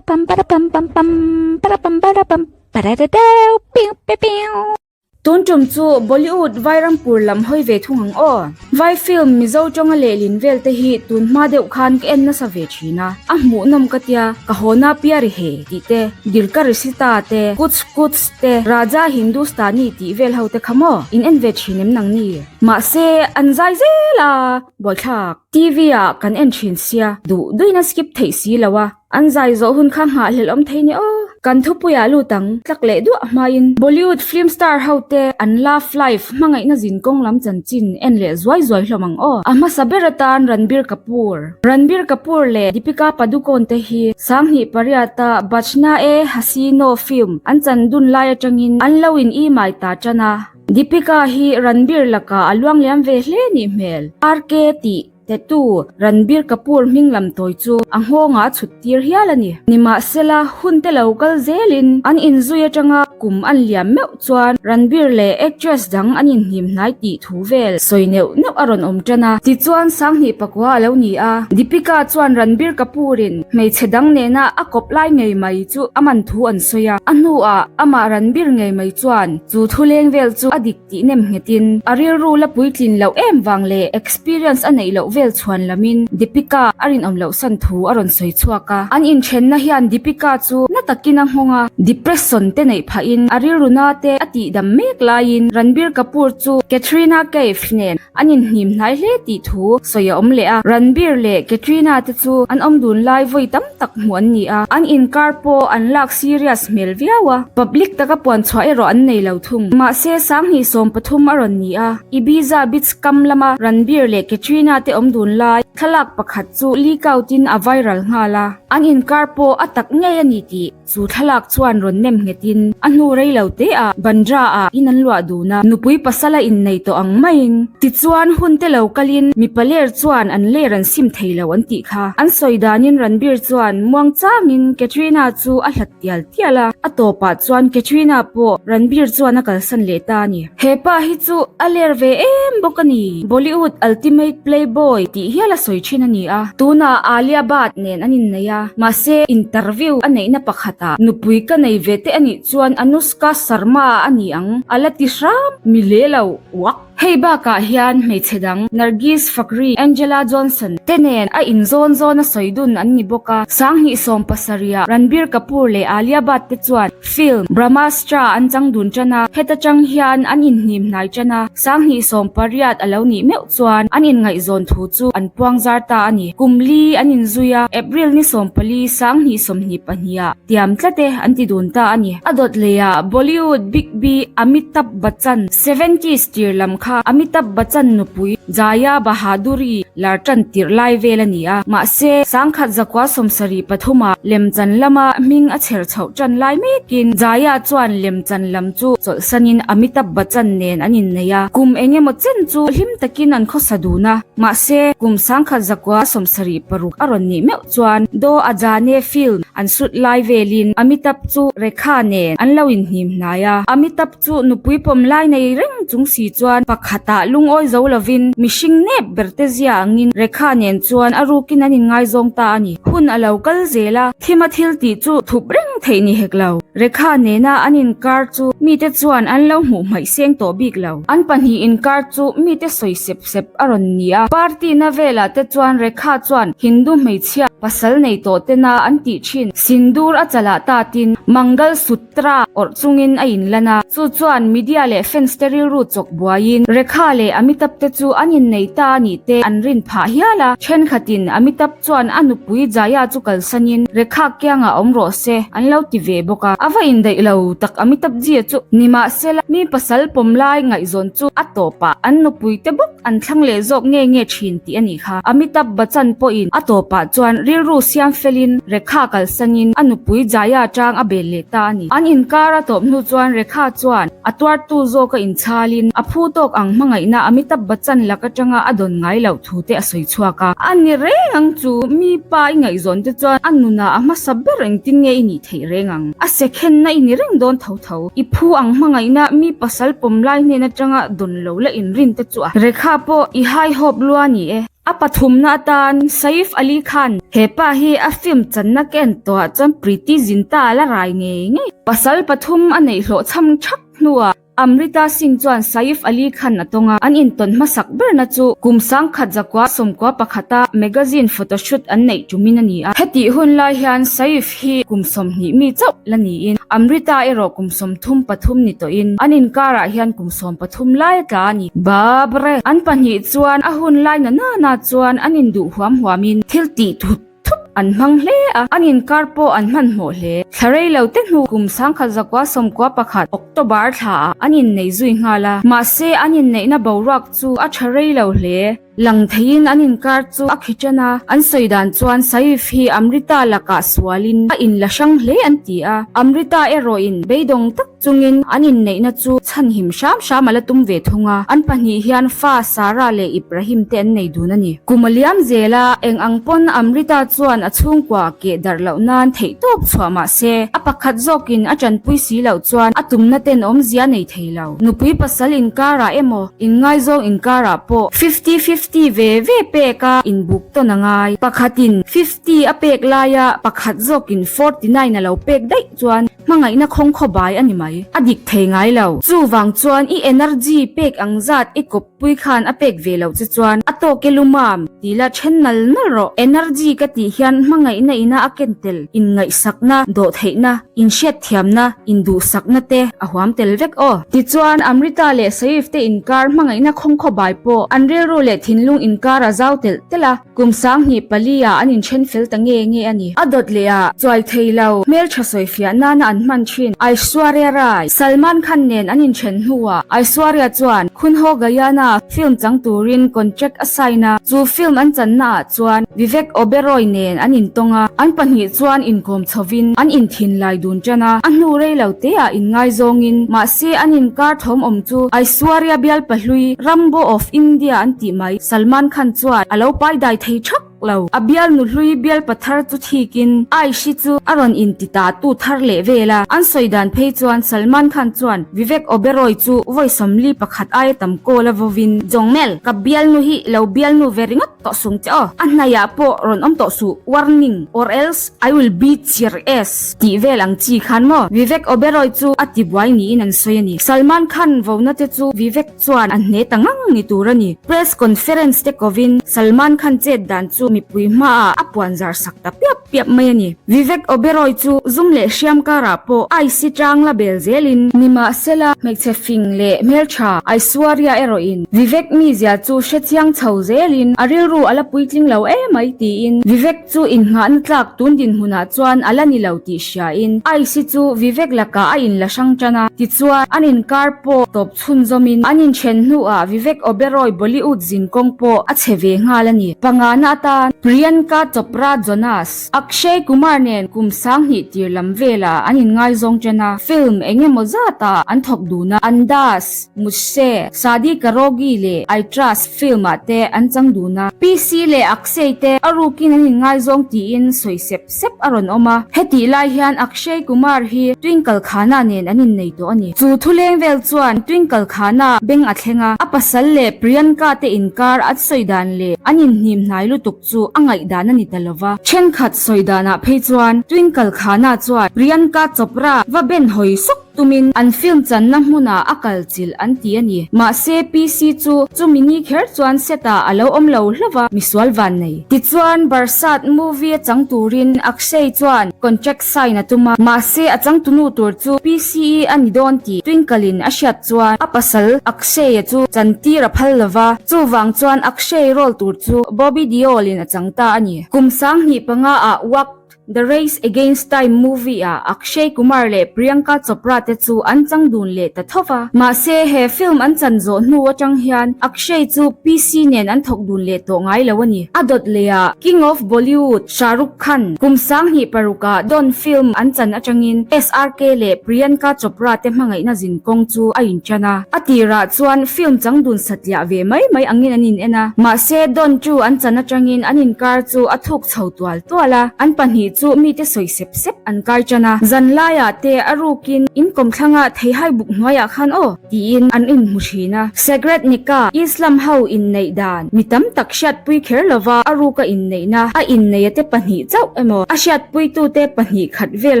Para pam para pam pam pam para pam para pam para da deu piu piu piu. Tun tum chu Bollywood Vairampur lam hawi ve thung ang aw. Vai film Mizo tawnga lehlin vel te hi tun hma deuh khan ka en nasa ve thin a, a hmuhnawm ka tia, ka haw na piari he tih te, Dilka Rishita te, Kuch Kuch te, Raja Hindustani tih vel ho te kha maw in en ve thin em nang ni? Mahse an zai zel a, buaithlak. TV ah kan en thin sia, duh duhin a skip theih si lo a. An zai zawh hun kha nghahhlelh awm thei ni aw. Kan thupuiah lut ang, tlak leh duah hmain. Bollywood film star ho te an love life hmangaihna zin kawng lam chanchin en leh zuai zuai hlawm ang aw. A hmasa ber atan Ranbir Kapoor. Ranbir Kapoor leh Deepika Padukone te hi 28 a Bachna E Haseeno film an chan dun lai atangin an lo in imai ta tan a. Deepika hi Ranbir lakah a luangliam ve hle nih hmel. RK tih. Tetu, Ranbir Kapoor hming lam tawi chu a nghawngah a chhut tir hial a ni. Nimahsela, hun te lo kal zelin an inzui atanga kum an liam meuh chuan Ranbir leh actress dang an inhnim hnai tih thu vel sawi neuh neuh a rawn awm tan a. Tichuan, 2000 pakua a lo ni a, Deepika chuan Ranbir Kapoor-in hmeichhe dang nena a kawp lai ngei mai chu a man thu an sawi a. A hnuah amah Ranbir ngei mai chuan chu thu leng vel chu a dik tih nem nghetin a rilru la puitlin loh em vang leh experience a neih loh vel chhuan lamin Deepika a rinawm loh san thu a rawn sawi chhuak a. An inthenna hian Deepika chu na takin a nghawng a, depression te neih phahin a rilru na te a tihdam mek laiin Ranbir Kapoor chu Katrina Kaif nen an inhnim hnai hle tih thu sawi a awm leh a. Ranbir leh Katrina te chu an awm dun lai vawi tam tak hmuh an ni a, an inkar pawh an lak serious hmel viau a, public taka puan chhuah erawh an nei lo thung. Mahse, 2013 a rawn ni a, Ibiza beach kam lama Ranbir leh Katrina te awm dun lai thlalak pakhat chu leak out in a viral nghal a, an inkar pawh a tak ngei a ni tih chu thlalak chuan rawn nem nghetin a hnu rei lo te ah Bandra ah in an luah dun a, nupui pasal a innei tawh ang maiin. Tichuan, hun te lo kalin mipa ler chuan an ler an sim thei lo an tih kha. An sawi danin Ranbir chuan muang changin Katrina chu a hlat tial tial a, a tawpah chuan Katrina pawh Ranbir chuan a kalsan leh ta a ni. He pa hi chu a ler ve em bawk a ni. Bollywood ultimate playboy tih hial a sawi thin a ni a, tunah Alia Bhatt nen an innei a, mahse interview a neihna pakhatah nupui ka nei ve te a nih chuan Anushka Sharma a ni ang a la ti hram mi le lo uak. Hei bakah hian hmeichhe dang Nargis Fakhri, Angela Johnson te nen a inzawn zawn a sawi dun an ni bawk a. 2017 ah Ranbir Kapoor leh Alia Bhatt te chuan film Brahmastra an chang dun tan a, heta tang hian an inhnim hnai tan a. 2018 a lo nih meuh chuan an inngaihzawn thu chu an puang zar ta a ni. Kum li an inzui a, April ni 14, 2022 ah tiam tlat e an ti dun ta a ni. A dawt leiah Bollywood big B Amitabh Bachchan, Seventies tir lam kha Amitabh Bachchan nupui Jaya Bahaduri lar tan tirh lai vel a ni a, mahse 1973 ah lemchan lama hming a chher chhoh tan lai mekin Jaya chuan lemchan lam chu chawlhsanin Amitabh Bachchan nen an innei a, kum eng emaw chen chu hlim takin an khawsa dun a, mahse kum 1976 a rawn nih meuh chuan Do Ajane film an shoot lai velin Amitabh chu Rekha nen an lo inhnim hnai a, Amitabh Chu nupui pawm lai nei reng chung si chuan pakhatah lungawi zo lovin mihring nep ber te zia angin Rekha nen chuan a rukin an inngaizawng ta a ni. Hun a lo kal zel a, thima thil tih chu thup reng theih ni hek lo. Rekha nena an inkar chu mite chuan an lo hmuh hmaih seng tawh bik lo. An pahnih inkar chu mite sawi sep sep a rawn ni a. Party na velah te chuan Rekha chuan Hindu hmeichhia pasal nei tawh tena an tih thin Sindur a chalah tatin Mangal Sut Tra awrh chungin a inlan a, chu chuan media leh fans te rilru chawk buaiin Rekha leh Amitabh te chu an innei ta a nih te an rin phah hial a, thenkhatin Amitabh chuan a nupui Jaya chu kalsanin Rekha kiangah awm rawh se an lo ti ve bawk a, a va indaih lo tak Amitabh Ji chu nimahsela mi pasal pawm lai ngaihzawn chu a tawpah an nupui te bawk an thlang leh zawk nge nge thin tih a nih kha. Amitabh Bachchan pawhin a tawpah chuan rilru siam felin Rekha kalsanin a nupui Jaya tang a bel leh ta a ni. An inkar a tawp hnu chuan Rekha chuan a tuartu zawka inchhalin a phu tawk ang hmangaihna Amitabh Bachchan lak atanga a dawn ngai loh thu te a sawi chhuak a. A ni reng ang chu mi pa i ngaihzawn te chuan a nunah a hmasa ber engtin nge i nih theih? theih reng ang. A sekhenna i ni reng dawn tho tho. I phu ang hmangaihna mi pasal pawm lai hnen atanga dawn lo la inrin te chu a Rekha pawh i haihawp lua ni e. A pathumna atan Saif Ali Khan he pa hi a film channa ka en tawhah chuan Preity Zinta a la rai ngei ngei. Pasal pathum a neih hlawhchham thak hnuah Amrita Singh chuan Saif Ali Khan a tawng a, an intawn hmasak berna chu kum sangkhat zakua sawmkua pakhata magazine photoshoot an neih tumin a ni a. Hetih hun lai hian Saif hi kum 20 mi chauh la niin Amrita erawh kum 33 ni tawhin an inkarah hian kum 13 lai a tla a ni. Babre! An pahnih chuan a hun lai na nana chuan an induh huam huamin thil tih thut thup an hmang hle a, an inkar pawh an hmanhmawh hle. Thla rei lo te hnu kum sangkhat zakua sawmkua pakhat October thla ah an innei zui nghal a, mahse an inneihna boruak chu a tha rei lo hle. Lang theiin an inkar chu a khi ṭan a, an sawi dan chuan Saif hi Amrita lakah sualin a inla hrang hle an ti a, Amrita erawhin beidawng tak chungin an inneihna chu chhanhim hram hram a la tum ve thung a, an pahnih hian fa Sarah leh Ibrahim te an nei dun a ni. Kum a liam zel a, eng ang pawn Amrita chuan a chhungkua keh darh loh nan theihtawp chhuah mah se, a pakhat zawkin a tanpui si loh chuan a tumna ten awmzia nei thei lo. Nupui pasal inkarah emaw, inngaizawng inkarah pawh fifty fifty ve ve pek a inbuk tawn a ngai. Pakhatin 50 a pek laia pakhat zawkin 49 a lo pek daih chuan hmangaihna khawngkhaw bai a ni mai. A dik thei ngai lo. Chuvang chuan i energy pek ang zat i kawppui khan a pek ve loh che chuan a tawk e lumam ti la then nal nal rawh. Energy ka tih hian hmangaihna ina a ken tel, inngaihsakna, dawhtheihna, inhriatthiamna, induhsakna te a huam tel vek aw. Tichuan Amrita leh Saif te inkar hmangaihna khawngkhaw bai pawh an rilru leh thinlung inkar a zau telh telh a. Kum 20 pali ah an inthen fel ta nge nge a ni. A dawt leh ah chuai thei lo, hmeltha sawifiah nana an hman thin Aishwarya Rai, Salman Khan nen an inthen hnuah Aishwarya chuan Khun Ho Gaya Na film chang turin contract a sign a, chu film an channa ah chuan Vivek Oberoi nen an intawng a, an pahnih chuan inkawm chhovin an inthinlai dun tan a, a hnu rei lo te ah inngaizawngin mahse an inkar thawm awm chu Aishwarya bial pahlui Rambo of India an tih mai. Salman Khan chuan a lo pai dai thei thak lo. A bialnu hlui bial pathar chu thikin Aishi chu a rawn inti ta tu thar leh vel a. An sawi dan phei chuan Salman Khan chuan Vivek Oberoi chu vawi 41 aia tam kawl a vawin, Jongmel, ka bialnu hi lo bialnu ve ringawt tawh sung che aw. A hnaiah pawh rawn awm tawh suh, warning, or else I will beat your ass tih vel ang chi khan maw? Vivek Oberoi chu a ti buai niin an sawi a ni. Salman Khan vona te chu Vivek chuan a hne ta ngang ni tur a ni. Press conference te kovin Salman Khan chet dan chu mipui hmaah a puan zar sak ta piap piap mai a ni. Vivek Oberoi chu zum leh hriam karah pawh ice tang la bel zelin nimahsela hmeichhe fing leh hmeltha Aishwarya erawhin Vivek mizia chu hrechiang chho zelin a rilru a la puitling lo emai tiin Vivek chu innghahna tlak tun dinhmunah chuan a la ni lo tih hriain ice chu Vivek lakah a inla hrang tan a, tichuan an inkar pawh tawp Chhunzawmin an inthen hnuah Vivek Oberoi Bollywood zin kawng pawh a chhe ve nghal a ni. Pangana atan Priyanka Chopra Jonas, Akshay Kumar nen kum 2000 tir lam velah an inngaizawng ṭan a, film eng emaw zatah an thawk dun a, Andaz, Mujhse, Shaadi Karogi leh I Trust film ah te an chang dun a. PC leh Akshay te a rukin an inngaizawng tiin sawi sep sep a rawn awm a, hetih lai hian Akshay Kumar hi Twinkle Khanna nen an innei tawh a ni. Chu thuleng vel chuan Twinkle Khanna beng a thleng a, a pasal leh Priyanka te inkar an sawi dan leh an inhnim hnai lutuk chu a ngaihdan a ni ta lo va. Thenkhat sawi danah phei chuan Twinkle Khanna chuan Priyanka Chopra va ben hawi sawk Tumin an film channa hmunah a kal chilh an ti a ni. Mahse PC chu chumi ni kher chuan set ah a lo awm lo hlauh a, misual van nei. Tichuan Barsaat movie a chang turin Akshay chuan contract sign a tum a, mahse a changtunu tur chu PCE a ni dawn tih Twinkle in a hriat chuan a pasal Akshay a chu chantir a phal lova, chuvang chuan Akshay role tur chu Bobby Deol in a chang ta a ni. Kum 25 ah Waqt The Race Against Time movie ah Akshay Kumar leh Priyanka Chopra te chu an chang dun leh ta tho va. Mahse, he film an chan zawh hnu atang hian Akshay chu PC nen an thawk dun leh tawh ngai lo a ni. A dawt leh ah King of Bollywood Shah Rukh Khan kum 2006 ah Don film an chan atangin SRK leh Priyanka Chopra te hmangaihna zin kawng chu a intan a. A tirah chuan film chang dun satliah ve mai mai angin an in en a. Mahse, Don chu an chan atangin an inkar chu a thuk chho tual tual a, an pahnih chu. chu mite sawi sep sep an kai tan a. Zan laiah te a rukin in kawmthlangah theihai buk hnuaiah khan aw tiin an inhmu thin a. Secret Nikah, Islam ho inneih dan, mi tam tak hriatpui kher lova a ruka inneihna, a inneia te pahnih chauh emaw a hriatpuitute pahnih khat vel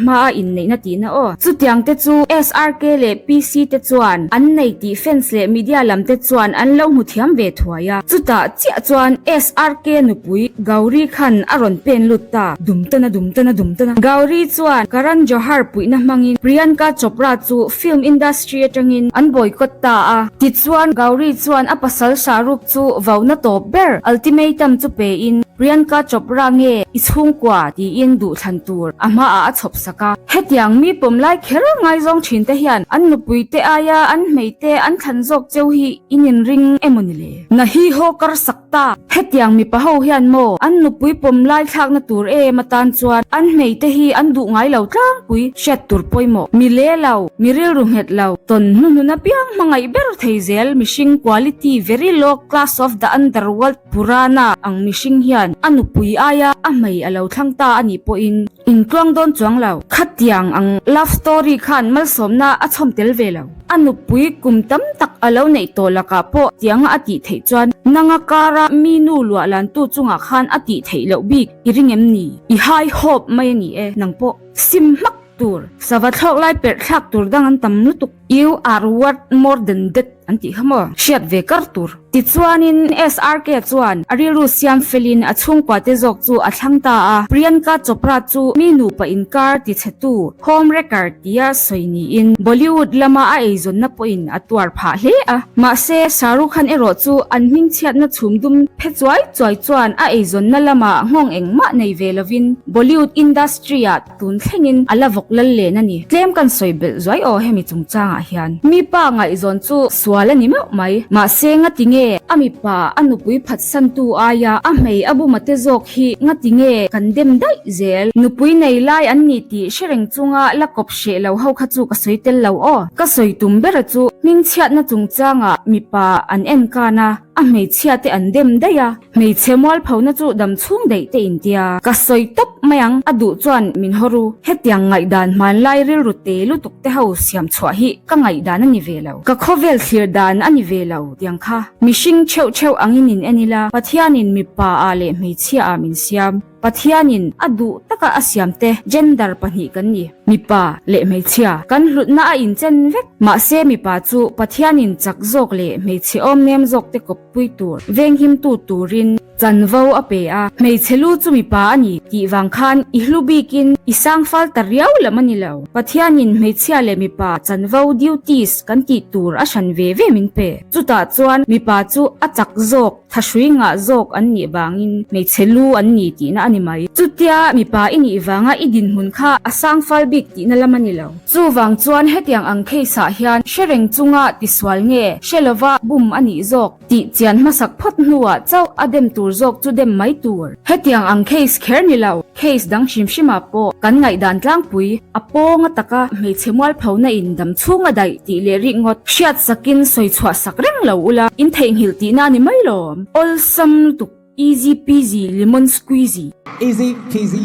hmaa inneihna tihna aw. Chutiang te chu SRK leh PC te chuan an nei tih fans leh media lam te chuan an lo hmu thiam ve thuai a. Chutah chiah chuan SRK nupui Gauri khan a rawn pen lut ta. Dum tana dum tana dum tana. Gauri chuan Karan Johar puihna hmangin Priyanka Chopra chu film industry atangin an boycott ta a. Tichuan Gauri chuan a pasal Shah Rukh chu vauna tawp ber ultimatum chu pein Priyanka Chopra nge i chhungkua tiin duhthlan tur a hmaah a chhawp sak a. Hetiang mi pawm lai kher ngaizawng thin te hian an nupui te aia an hmei te an thlan zawk cheu hi in inring emaw ni le? Na hi haw kar sak ta. Hetiang mipa ho hian maw an nupui pawm lai thlakna tur em atan chuan an hmei te hi an duh ngai lo tlangpui hriat tur pawimawh. Mi le lo, mi rilru nghet lo, tawn hnuhnun apiang hmangaih ber thei zel mihring quality very low class of the underworld Purana ang mihring hian a nupui aia a hmei a lo thlang ta a nih pawhin Intluang dawn chuang lo. Khatiang ang love story khan malsawmna a chhawm tel ve lo. A nupui kum tam tak a lo neih tawh lakah pawh tianga a tih theih chuan nanga kara mi nu luah lantu chungah khan a tih theih loh bik i ring em ni? I hai hawp mai a ni e nang pawh. Sim hmak tur, sava thlawk lai perh thlak tur dang an tam lutuk. You are worth more than that an tih kha maw? Hriat ve kar tur. Tichuanin SRK chuan a rilru siam felin a chhungkua te zawk chu a thlang ta a. Priyanka Chopra chu mi nupa inkar tichhetu, home wrecker tia sawi niin Bollywood lama a eizawnna pawhin a tuar phah hle a. Mahse, Shah Rukh Khan erawh chu an hmingchhiatna chhum dum phe chuai chuai chuan a eizawnna lamah nghawng engmah nei ve lovin Bollywood industry-ah Tun thlengin a la vawk lal len a ni. Tlem kan sawi belh zuai aw hemi chungchangah hian. Mipa ngaihzawn chu sual a ni meuh mai. Mahse ngati nge a mipa a nupui phatsantu aia a hmei a buma te zawk hi ngati nge kan dem daih zel. Nupui nei lai an ni tih hre reng chunga la kawp hreh lo ho kha chu ka sawi tel lo aw. Ka sawi tum bera chu hmingchhiatna chungchangah mipa an enkan a, a hmeichhia te an dem daih a. Hmeichhe mualphona chu dam chhung daih te intia. Ka sawi tawp mai ang, a duh chuan min haw ru. Hetiang ngaihdan hmanlai rilru te lutuk te ho siam chhuah hi ka ngaihdan a ni ve lo. Ka khawvel thlir dan a ni ve lo tiang kha. Mihring theuh theuh angin in en ila, Pathianin mipa ah leh hmeichhia ah min siam. Pathianin a duh taka a siam te gender pahnih kan ni, mipa leh hmeichhia. Kan hlutna a inchen vek. Mahse mipa chu Pathianin chak zawk leh hmeichhe awm nem zawk te kawp pui tur, venghimtu turin chanvo a pe a. Hmeichhe lu chu mipa a ni tih vang khan i hlu bikin i sang fal ta riau lam a ni lo. Pathianin hmeichhia leh mipa chanvo duties kan tih tur a hran ve ve min pe. Chutah chuan mipa chu a chak zawk. Thahrui ngah zawk an nih vangin hmeichhe lu an ni tihna a ni mai. Chutia mipa i nih vanga i dinhmun kha a sang fal bik tihna lam a ni lo. Chuvang chuan hetiang ang case ah hian hre reng chunga tisual nge hre lova bum a nih zawk tih chian hmasak phawt hnuah chauh a dem tur zawk chu dem mai tur. Hetiang ang case kher ni lo, case dang hrim hrimah pawh kan ngaihdan tlangpui a pawng a taka hmeichhe mualphona in dam chhung a daih tih leh rik ngawt hriat sakin sawi chhuah sak reng lo ula in theihnghilh tihna a ni mai lawm. Awlsam lutuk easy peasy lemon squeezy. Easy peasy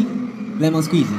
lemon squeezy.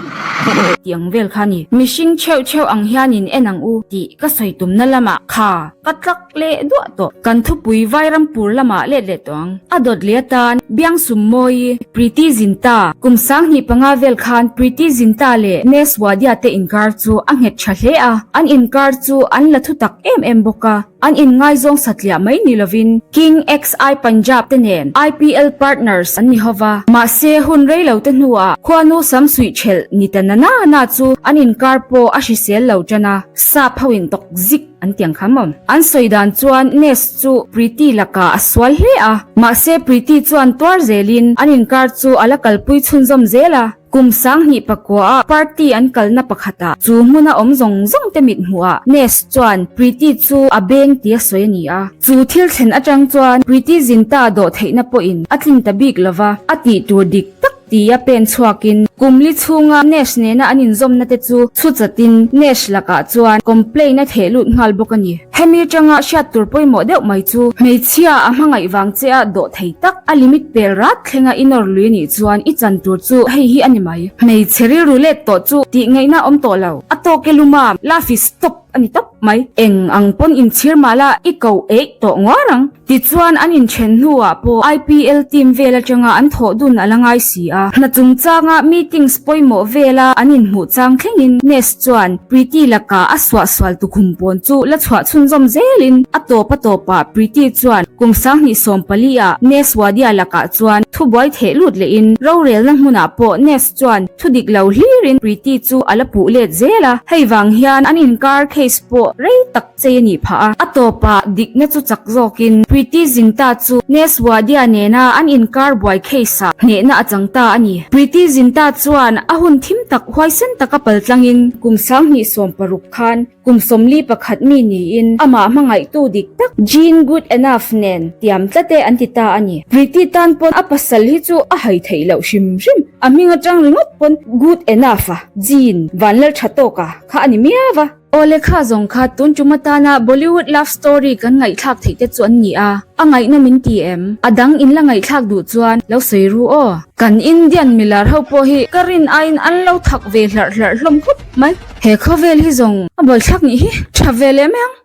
Tih ang vel kha a ni. Mihring theuh theuh ang hianin en ang u tih ka sawi tumna lamah kha ka tlak leh duah tawh. Kan thupui Vairampur lamah let leh tawh ang. A dawt leh atan Biangsum Mawi, Preeti Zinta, kum 15 vel khan Preeti Zinta leh Ness Wadia te inkar chu a nghet tha hle a, an inkar chu an la thu tak em em bawk a, an inngaizawng satliah mai ni lovin King XI Punjab te nen IPL partners an ni hova. Mahse hun rei lo te hnuah khuanu sam suih thelh ni ta na na na chu an inkar pawh a hrisel lo tan a, sap ho in tawk zik. An tiang kha maw? An sawi dan chuan Ness chu Preeti lakah a sual hle a, mahse Preeti chuan tuar zelin an inkar chu a la kalpui chhunzawm zel a. Kum 2009 ah party an kalna pakhatah chu hmuna awm zawng zawng te mit hmuhah Ness chuan Preeti chu a beng tia sawi a ni a. Chu thil thlen atang chuan Preeti Zinta dawh theihna pawhin a tlin ta bik lova, a tih tur dik tak. Tia pen chhuakin kum li chhunga Nash nena an inzawmna te chu chhu chatin Nash lakah chuan complaint a theh lut nghal bawk a ni. Hemi atanga hriat tur pawimawh deuh mai chu hmeichhia a hmangaih vang che a dawh thei tak a limit pel rat thlenga i nawr lui anih chuan i chan tur chu hei hi a ni mai. Hmeichhe rilru let tawh chu tih ngaihna awm tawh lo. A tawk e luma, love is stop a ni tawp mai. Eng ang pawn inchhir mah la i ko eih tawh nguar ang. Tichuan an inthen hnuah pawh IPL team vel atanga an thawh dun a la ngai si a. Hna chungchanga meetings pawimawh vela an inhmuh chang thlengin Ness chuan Preeti lakah a suahsual tukhum pawn chu la chhuah chhunzawm zelin a tawp a tawpah Preeti chuan kum 2014 ah Ness Wadia lakah chuan thubuai theh lut lehin rorelna hmunah pawh Ness chuan thu dik lo hlirin Preeti chu a la puh let zel a. Hei vang hian an inkar case pawh rei tak chei a nih phah a. A tawpah dikna chu chak zawkin Preeti Zinta chu Ness Wadia nena an inkar buai case ah hnehna a chang ta a ni. Preeti Zinta chuan a hun thim tak huaisen taka paltlangin kum 2016 khan kum 41 mi niin amah hmangaihtu dik tak Jean Goodenough nen tiam tlat e an ti ta a ni. Preeti tan pawn a pasal hi chu a hai theih loh hrim hrim. A hming atang ringawt pawn Goodenough a, Jean, Vanlaltha tawka kha a ni miau a. Aw lehkha zawng kha tun tum atana Bollywood love story kan ngaihthlak theih te chu an ni a, a ngaihna min ti em? A dang in la ngaihthlak duh chuan lo sawi ru aw. Kan Indian milar ho pawh hi ka rin aiin an lo thak ve hlarh hlarh hlawm khawp mai. He khawvel hi zawng a buaithlak nih hi tha ve leh mai ang.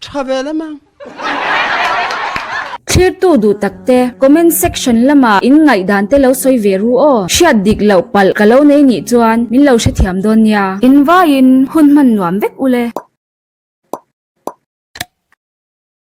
Tha ve leh mai ang. Thlirtu duh tak te, comment section lama in ngaihdan te lo sawi ve ru aw. Hriat dik loh palh ka lo nei nih chuan min lo hrethiam dawn nia. In vaiin hun hman nuam vek ule.